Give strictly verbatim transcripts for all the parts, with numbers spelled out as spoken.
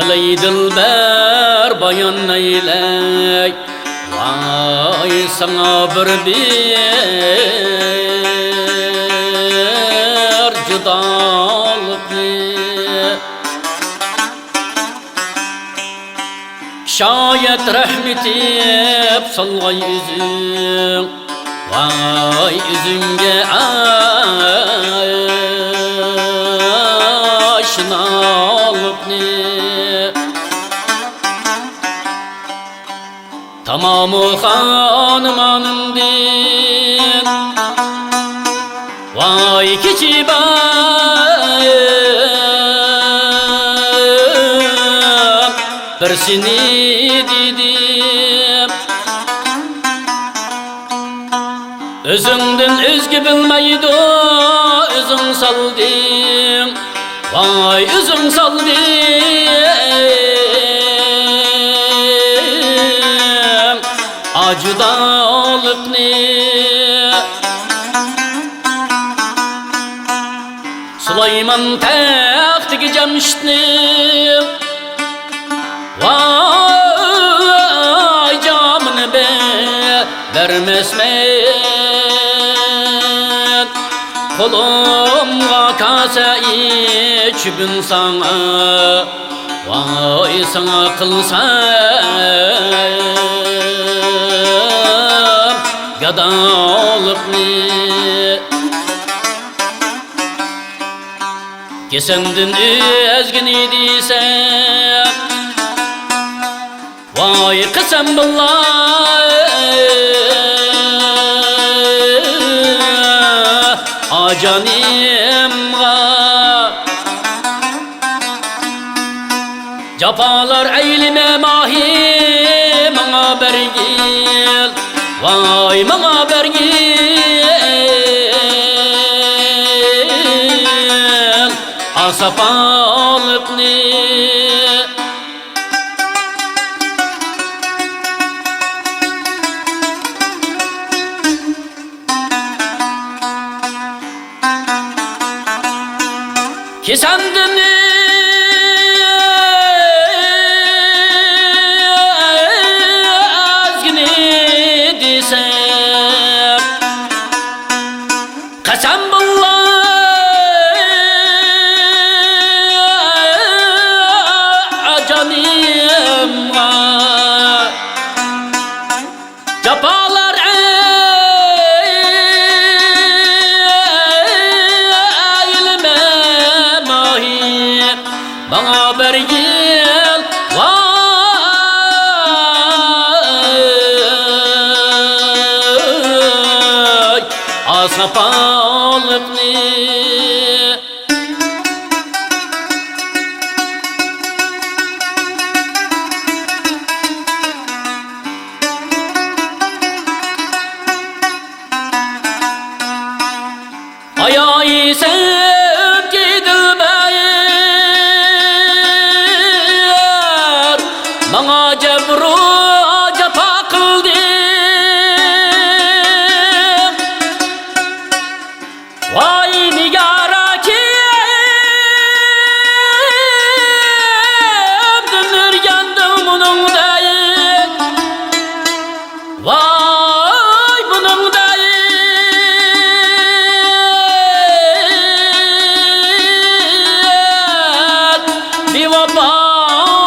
قىلەي دىلبەر بايان ئەيلەي، ۋاي ساڭا بىر بىر جۇدالىقنى. شايەت رەھمىتىپ سالغاي ئۆزۈڭ، ۋاي ئۆزۈڭگە ئاشنالىقنى. تامامۇ خانىمانىمدىن ۋاي كېچىبان بىرسىنى دېدىم. ئۆزۈڭدىن ئۆزگە بىلمەيدۇ، ئۆزۈڭ سالدىڭ، ۋاي ئۆزۈڭ سالدىڭ ئاجۇدالىقنى. سۇلايمان تەختىگە جەمشىتنى، ۋاي جامىنى بەرمەسمەن، قولۇمغا كاسە ئىچىبىن ساڭا، ۋاي ساڭا قىلسام گادالىقنى. كېسەمدىن ئۆزگىنى دېسەم، ۋاي قەسەم باللا ئاجانىمغا. جاپالار ئەيلىمە ماھى ماڭا بەرگىل، ۋاي ماڭا بەرگىل ئاساپالىقنى. كېسەمدىن ئۆزگىنى دېسەم، قەسەم باللا جانىمغا. جاپالار ئەيلىمە ماھى، ماڭا بەرگىل ۋاي ئاساپالىقنى. ئايايسەنكى دىلبەر، ماڭا جەبرۇ جاپا قىلدىڭ. ۋاي نىگارا، كىمدىن ئۆرگەندىڭ بۇنىڭدەك؟ ۋاي بۇنىڭدەك بىۋاپالىقنى.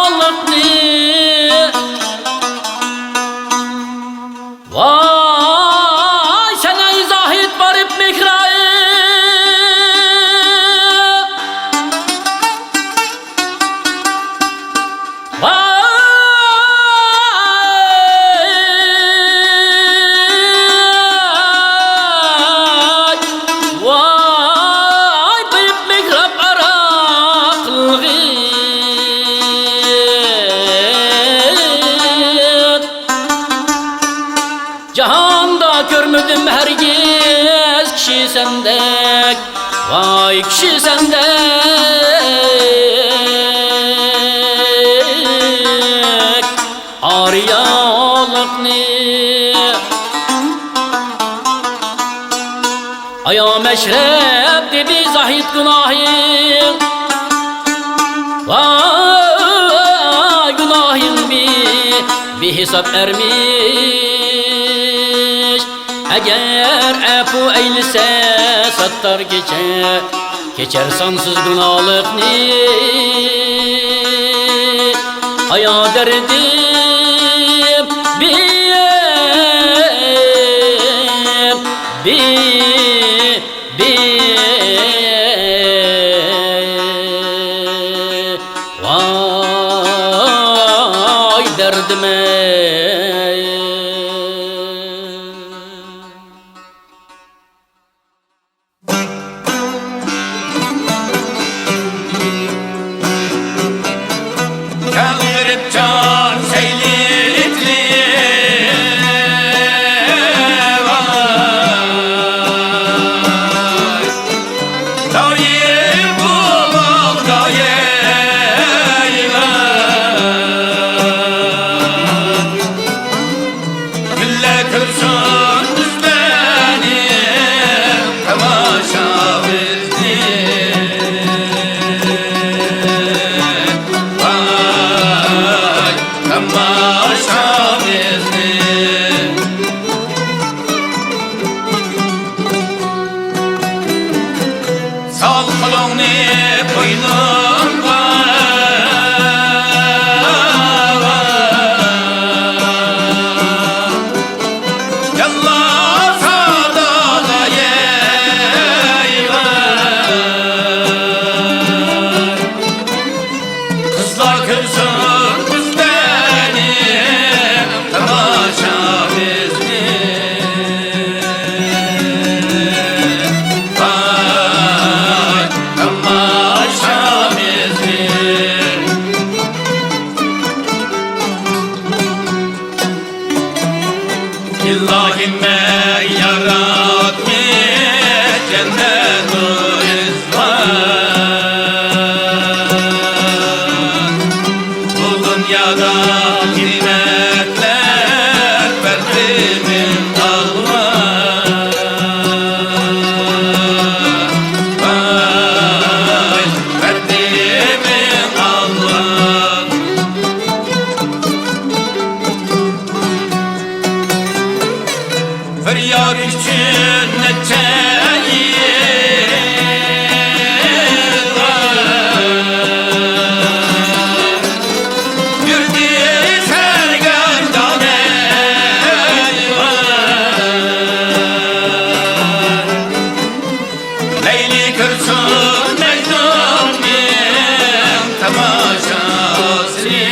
ۋاي سەن ئەي زاھىت بارىپ مېھراي، ۋاي، ۋاي بېرىپ مېھراب ئارا قىلغىن. جاھاندا كۆرمىدىم ھەرگىز كىشى سەندەك، ۋاي كىشى سەندەك ئارىيالىقنى. ئايا مەشرەپ دېدى زاھىت گۇناھىڭ، ۋاي بىھېساب ئەرمىش، ئەگەر ئەپۇ ئەيلىسە ساتتار كېچە، كېچەر سانسىز گۇناھلىقنى. ئايا دەردىم، بىم، بىم. بى، ۋاي دەردىم ئەي. كەلدۈرۈپ جان سەيلىكلى، ۋاي. دايىم بۇ باغدا يەيلەن. كۈنلەر كۆرسۇن بىزلەرنى، تاماشا بىزنى. ۋاي، تاماشا بىزنى. سال قولۇڭنى بوينۇمغا، ياللا سادالاياي. قىزلار كۆرسۇن بىزلەرنى، تاماشا بىزنى. ۋاي، تاماشا بىزنى. ئىلاھىم، مەن ياراتمىش جەننەتۇ رىزۋان. بۇ دۇنيادا نېمەتلەر بەردىمىڭ ئالۋان. ۋاي، بەردىمىڭ ئالۋان. بىر يار ئۈچۈن نەچچە يىللار يۈردى سەرگەردان ئەيۋان. لەيلى كۆرسۇن مەجنۇننىڭ تاماشاسىنى.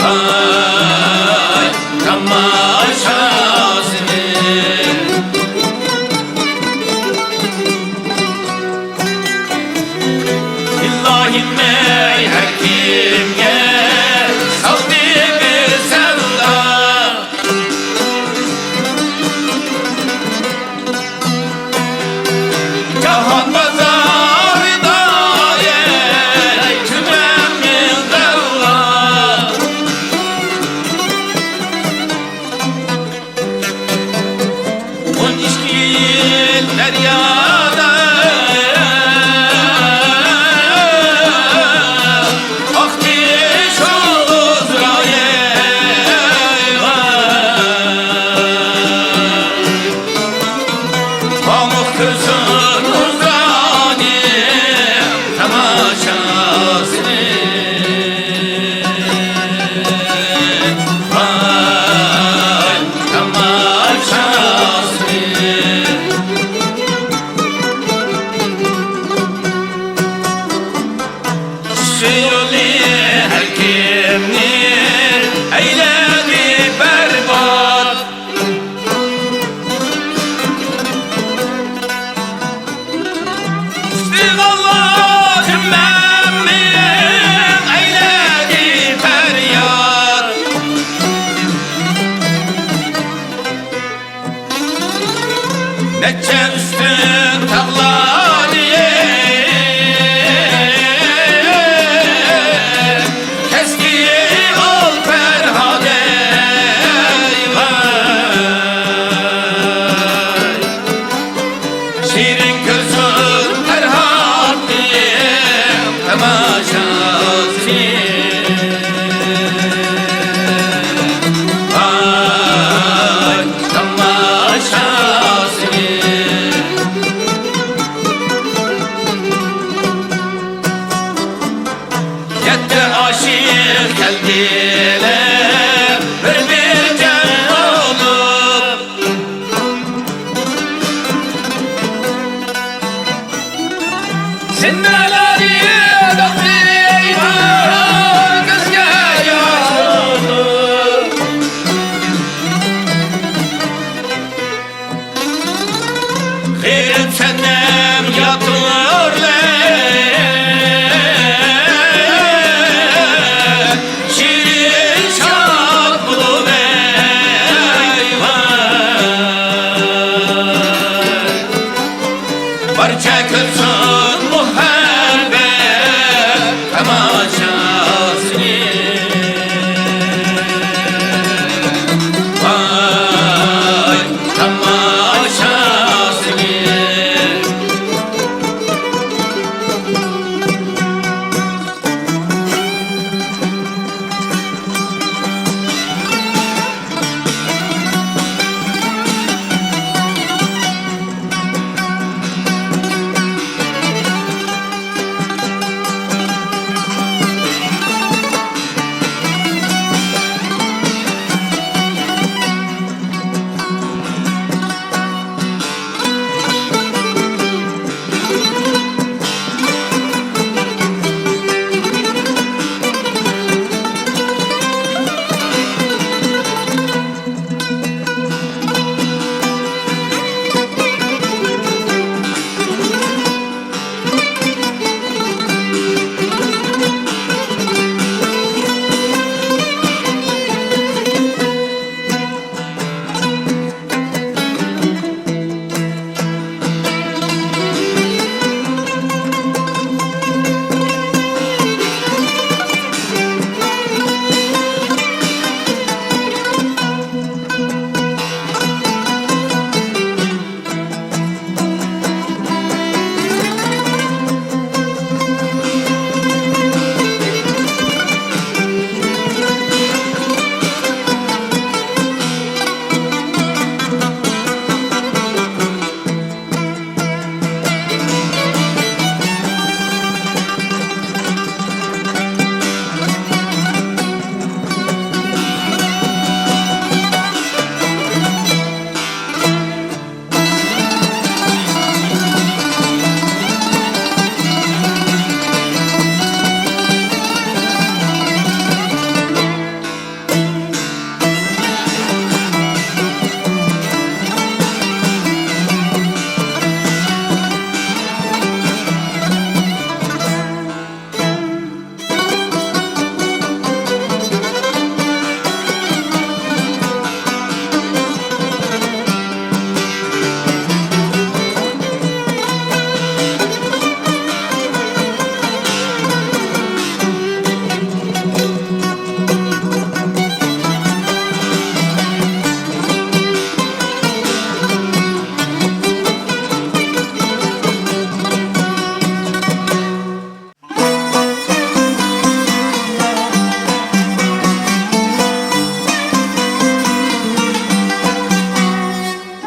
ۋاي، تاماشاسىنى. ئىلاھىم، ئەي ھەكىمگە سالدى بىر سەۋدا. جاھان بازارىدا، ئەي، تۈمەن مىڭ غەۋغا. ئون ئىككى يىل دەريادا ئاقتى شۇ ئۇزرايىل. ماڭا كۆرسۇن ئۇزرانىڭ تاماشاسىنى. ۋاي، تاماشاسى. شۇ يولى ھەر كىمنى ئەيلەدى بەربات. ئىستىغفارلىق ھەممىمىز ئەيلەدى پەرياد. نەچچە ئۈستۈن تاغلارنى كەستى ئۇ پەرھادەي. شېرىن كۆرسۇن پەرھادنىڭ تاماشاسىنى. سەندەلەر يېدىقنى ئېيتار كۆزگە ياش. غېرىب سەنەم ياتۇرلى، شېرىن شاد بولۇۋەي. بارچە كۆرسۇن مۇھەببەت تاماشاسىنى. ۋاي، تاماشاسىنى.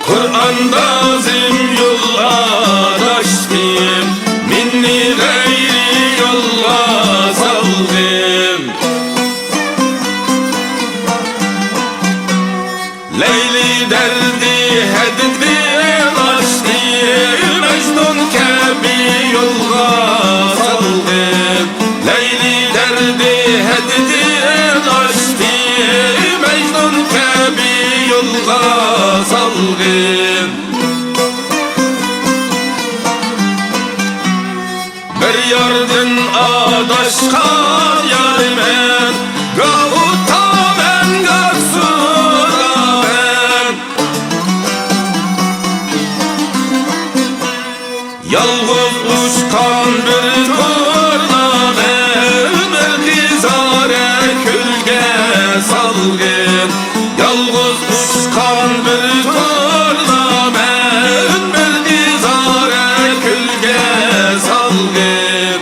قۇرئاندا زىم يول ئاداشتىم، مېنى غەيرىي يولغا سالغىن. لەيلى دەردى ھەددىدىن ئاشتى، مەجنۇن كەبى يولغا سالغىن. لەيلى دەردى ھەددىدىن ئاشتى، مەجنۇن كەبى يولغا سالغىن. بىر ياردىن ئاداشقان يارمەن، گاھ ئۇتامەن، گاھ سۇرامەن. يالغۇز ئۇچقان بىر تۇرنامەن، بىر نىزارە كۈلگە سالغىن. يالغۇز ئۇچقان بىر تۇرنامەن، بىر نىزارە كۈلگە سالغىن.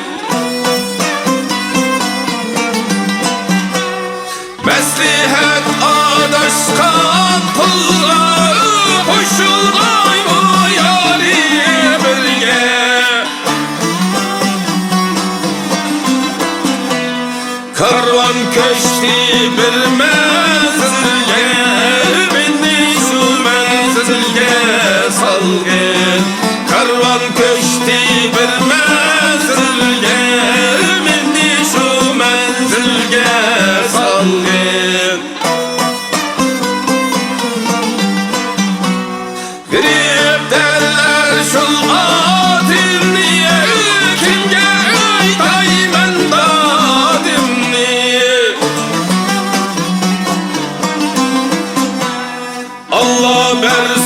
مەسلىھەت ئاداشقان قۇلغا، قوشۇلغايمۇ يارى بىرگە. كارۋان كۆچتى بىر مەنزىلگە، مېنى شۇ مەنزىلگە سالغىن. كارۋان كۆچتى بىر مەنزىلگە، ئاللا بەر